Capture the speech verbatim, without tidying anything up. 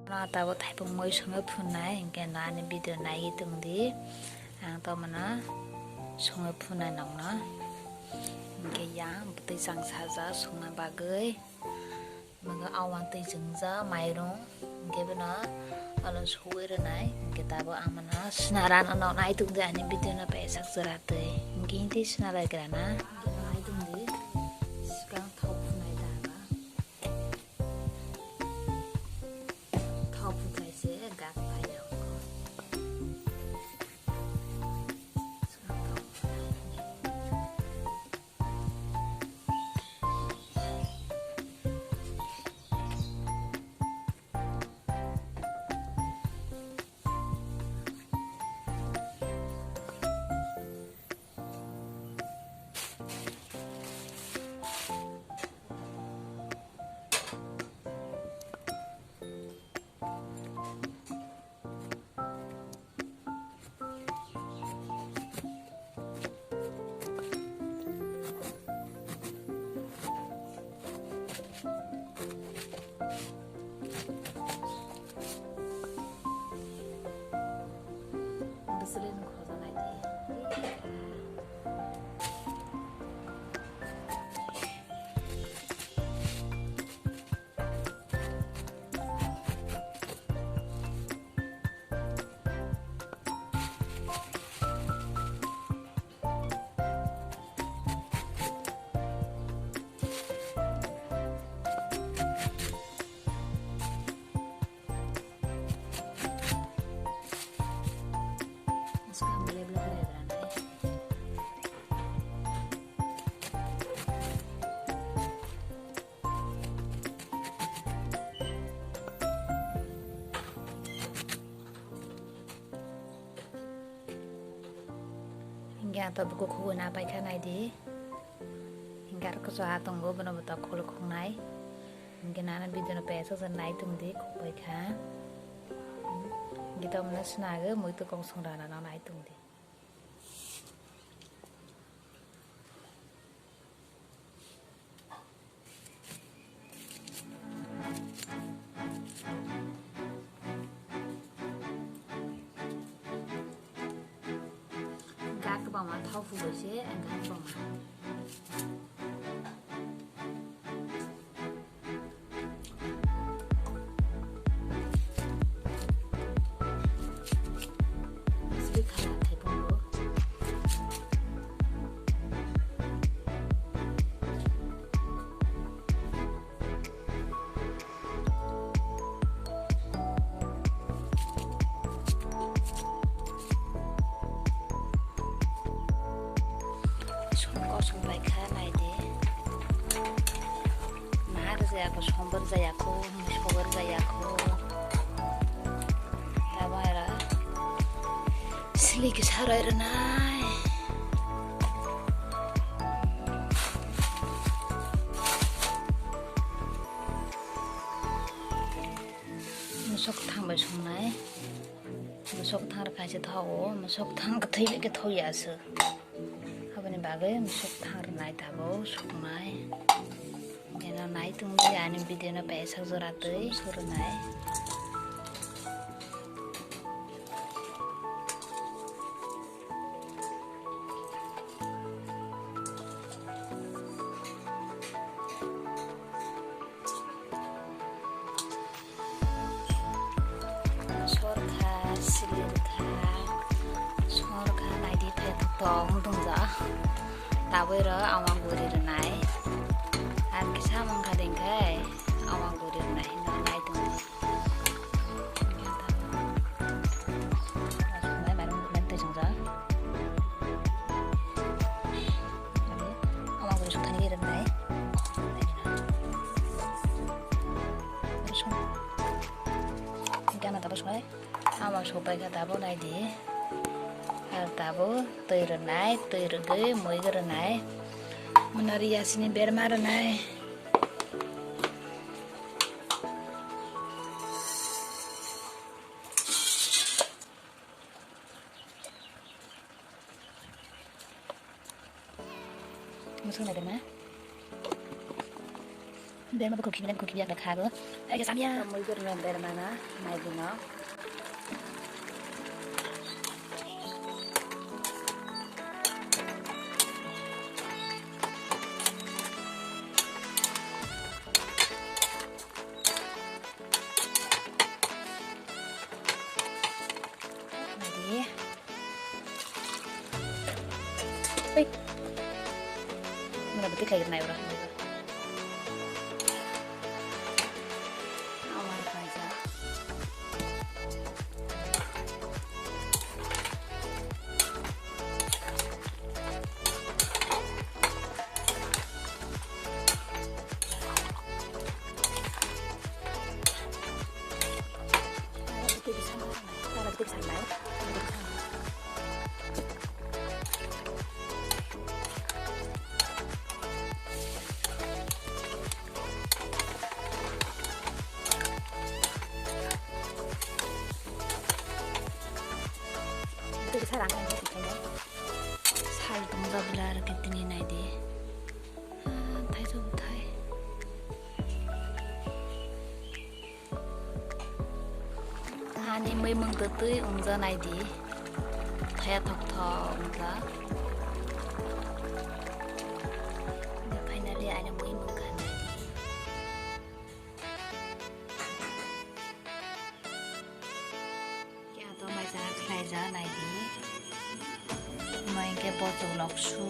Ano tabuk thaipung mui songwi phunai, hinkhe nani video naiwi tongdi. Ang tomano songwi phunai nokno. Hinkhe yang bwtwi chang sajak songna bagwi. Mwnga awang twi chwngjak mairung. Hinkhe bono alo sogwi rwnai. Hinkhe tabuk ang mano sina rano nokno nai tongdi ani video no paisak jora twi. Hinkhe tei sina lai grana. Hinkhe nai tongdi. Swkang thok phunai da ba. Thok phunai se gak phai ya. Hinkhe ang tabuk kukhugwi napaikha naidi. Hinkhe aro kwchwng ha tongo, bono bo tok khuluk khungnai. Hinkhe nana video no pesa se nai tongdi, khukbaikha. Hinkhe tamni swnagwi muitu kong song rana no nai tongdi. Gak kwbangma thok phuru se gak kwbangma. Songkor songlaikha naidi. Nahar jaya kho, sombar jaya kho, sobar jaya kho. Tabara sili kisa roi rwnai. Mosok thang bai songnai. Mosok thang rwkha se thago, mosok thang kwthwi bai khe thok ya aswk. Aboni bagwi mosok thang rwnai tabuk soknai. Eno nai tongdi ani video no paisak jora twi surunai. Sorkha, silirkha, sorkha naidi phetok tong tongja. Taboi ro awang guri rwnai. Ar kisa mangkha dengkhai awang guri rwnai hino nai tong. Mai mairum twi chongjak. Ama guri songthani rwnai. Rosong. Gana tabo songnai. Ama sopai kha tabo naidi. Ar tabo twi rwnai, twi rwgwi mui rwnai. Mwnari yasini berma rwnai. Mosok naidoma. Berma bukhuk khibina bukhuk khibiya kha bo. Ai samya. Mui ber men ber mana mai dino. Oi. Muna beti khair nai ora. Awan kaja. Sal tongja bwla aro khe tini nai di. Ah, thai to thai. Ani mui mung twi ungja nai di. Thaya thok thok ungja. Finally ani mui mung kha nai di. Khe ato mai chana khlai ja nai di. Mai khe bochok lok su.